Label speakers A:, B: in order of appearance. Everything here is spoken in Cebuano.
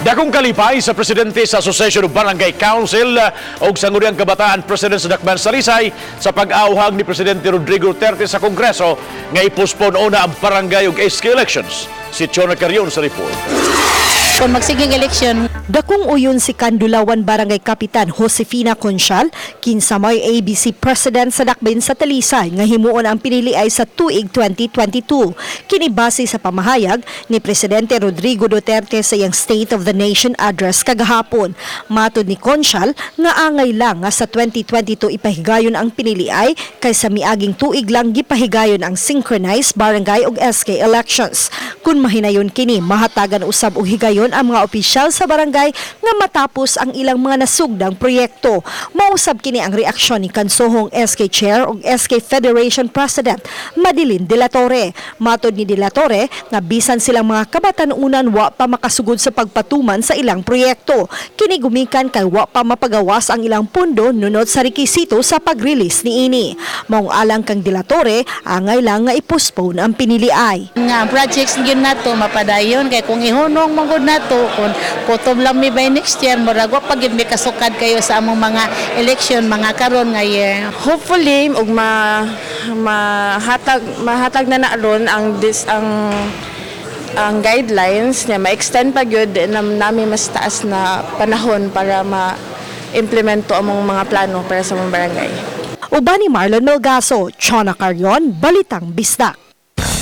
A: Dakong kalipay sa presidente sa Association of Barangay Council ug Sangguniang Kabataan President sa Dakbayan sa Talisay sa pag-awhag ni Presidente Rodrigo Duterte sa Kongreso nga i-postpone una ang barangay ug SK elections. Si Chona Carion sa report.
B: Kung magsiging eleksyon,
C: Dakong uyon si Kandulawan Barangay Kapitan Josefina Conchal, kinsa may ABC President sa Dakbayan sa Talisay nga himuon ang pinili ay sa tuig 2022. Kini base sa pamahayag ni Presidente Rodrigo Duterte sa iyang State of the Nation Address kagahapon. Matod ni Conchal nga angay lang nga sa 2022 ipahigayon ang piniliay kaysa miaging tuig lang gipahigayon ang synchronized barangay ug SK elections. Kung mahinayon kini, mahatagan usab og higayon ang mga opisyal sa barangay nga matapos ang ilang mga nasugdang proyekto. Mausab kini ang reaksyon ni Kansuhong SK Chair ug SK Federation President Madeline De La Torre. Matod ni De La Torre nga bisan silang mga kabatanunan wa pa makasugod sa pagpatuman sa ilang proyekto. Kini gumikan kay wa pa mapagawas ang ilang pundo nunot sa rekisito sa pag-release niini. Maong alang kang De La Torre, angay lang nga i-postpone ang piniliay.
B: Nga ang projects gyud nato mapadayon kay kung ihunong man gud nato, kung kutob lang mi by next year, murag wa pa gyud mi kasukad kayo sa among mga election mga karon nga year.
D: Hopefully ug ma mahatag mahatag na na ron ang this ang guidelines niya, ma-extend pa gyud na nami mas taas na panahon para ma-implemento among mga plano para sa among barangay.
C: Uban ni Marlon Melgaso, Chona Carion, Balitang Bisdak.